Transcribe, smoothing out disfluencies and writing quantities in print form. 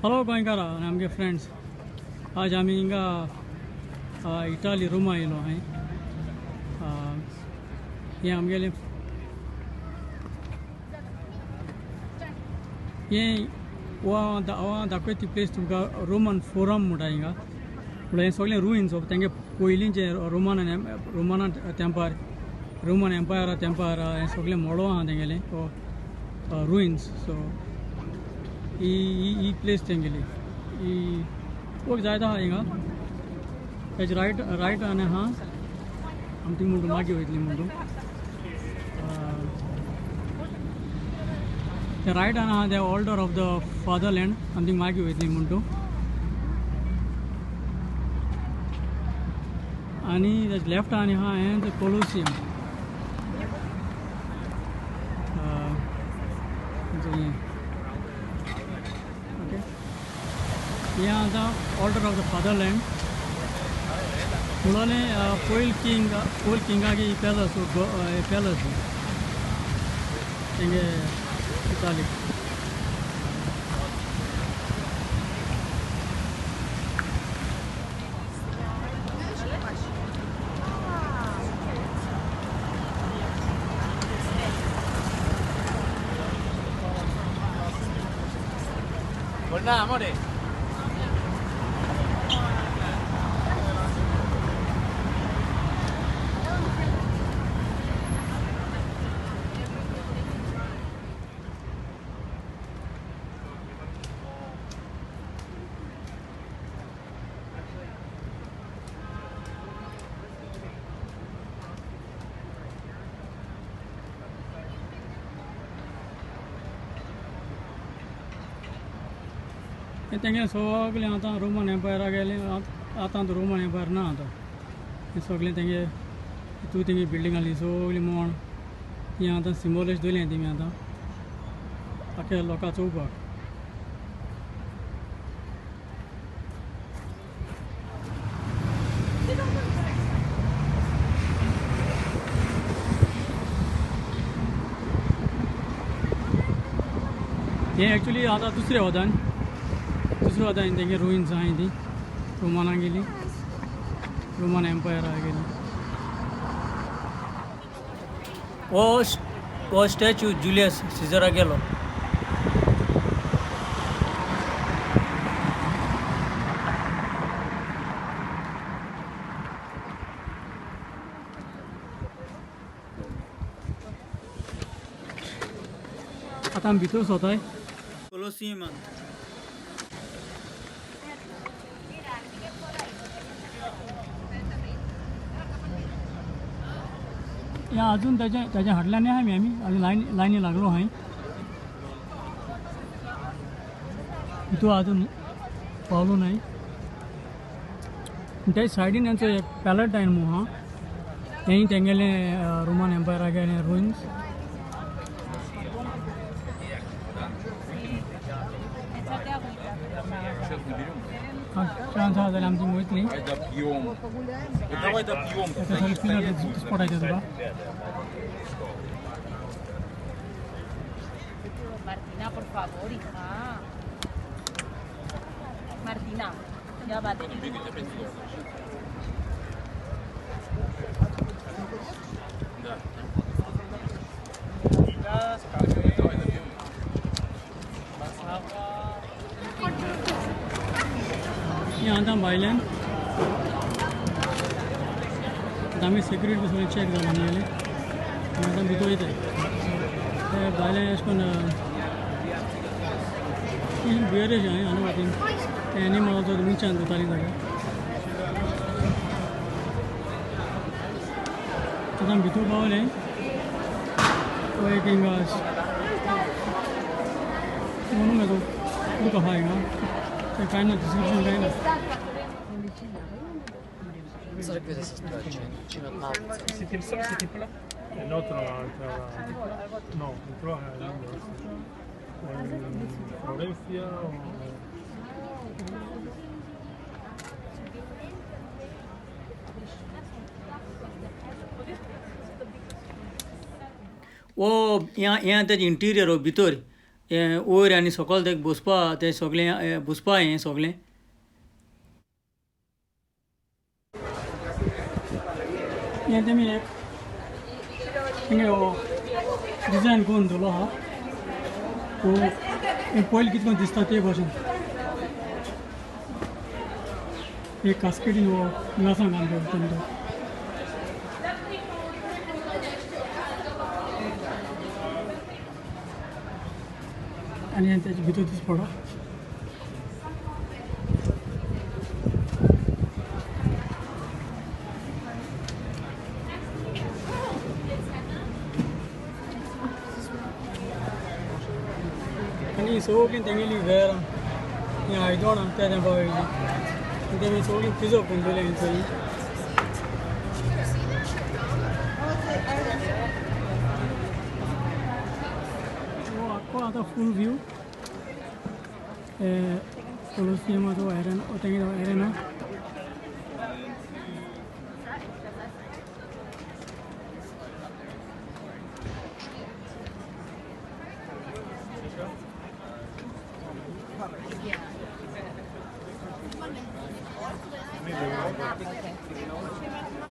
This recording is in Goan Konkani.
हॅलो गोंयकारा आनी आमगे फ्रेंड्स, आज आमी हिंगा इटाली रोमा येयलो हांवें. हें आमगेलें हें हो हांव दाखयता ती प्लेस तुमकां रोमन फोरम म्हणटा हिंगा. म्हणल्यार हें सगळें रुइन्स ऑफ तेंगे पयलींचे रोमन रोमना तेंपार, रोमन एम्पायरा तेंपार हें सगळें मोडो आहा तेंगेलें रुइन्स. सो ही ही प्लेस तेंगेली ही वक जायत आहा हिंगा. तेजे रायट रायट आनी आहा आमी ती म्हणटू मागीर वयतली म्हणटू. ते रायट आनी आहा ते ऑल्टर ऑफ the fatherland, आमी थिंग मागीर वयतली म्हणटू. आनी तेजे लेफ्ट आनी आहा हें तें कोलोसियम. हें ओके, हें आतां ऑल्टर ऑफ the fatherland म्हणलें पयल किंग, पयल किंगागे ही पॅलस, पॅलस तेंगे इटालीक. Pues nada, amores. हें तेंगे सगळें आतां रोमन एम्पायरा गेलें. आतां रोमन एम्पायर ना आतां. हें सगळें तेंगे तूं तेंगे बिल्डींग आहली सगळीं मोड ही आतां सिंबॉलिश दवरलें तेमी आतां आख्या लोकां चोवपाक. हें एक्चुली आतां दुसरें वतान, दुसऱ्या वतान तेंगे रुइन्स आहाय ती रोमना गेली, रोमन एम्पायरा गेली. हो स्टॅच्यू जुलियस सिजरा गेलो. आतां आमी भितर सोताय कोलोसियमान. या अजून त्याच्या त्याच्या हाडल्याने आहे मी आम्ही अजून लायनी लायनी लागलो आहे तो अजून पावलो नाही. त्या सायडीन यांचो एक पॅलटायन मू हा, हें तेंगेले रोमन एम्पायरा गेले रुइन्स. चान्स आहा जाल्यार आमी थिंग वयतली. सगळे पिलर स्पॉटाचे तुका. Martina, por favor, hija. Martina, ya va. हें आतां भायल्यान आतां आमी सेक्युरिटी सगळें चॅक जालां आमगेलें. आतां भितर वयताय. ते भायल्यान अशें करून भियर अशें हांवें आनी वातीन ते एनिमलाचो मनशान जाताली जाग्यार. आतां भितर पावले. तो एक हिंगा म्हणून येतो उदक आहा हिंगा, ते कांय ना, डिस्क्रिप्शन कांय ना. El otro entraba. No, entró a en Florencia o. वो हें तेजें इंटिरियर हो भितर हें वयर आनी सकयल ते बसपा ते सगळें बसपा हें सगळें. हें तेमी एक तेंगे डिजायन करून दवरलो आहा. हें पयलीं कितें करून दिसता ते भाशेन एक कास्केटीन हो ग्लासान घालून दवरता तेमी तो. आनी तेजे भितर दिस पडो. आनी सगळीं तेंगेली वेरां हीं आयदनां त्या तेंपा वयलीं तेमी सगळीं प्रिजर्व करून दवरल्या हीं सगळीं. हो आख्खो आतां फूल व्यू कोलोसियमाचो एरेना तेंगे एरेना.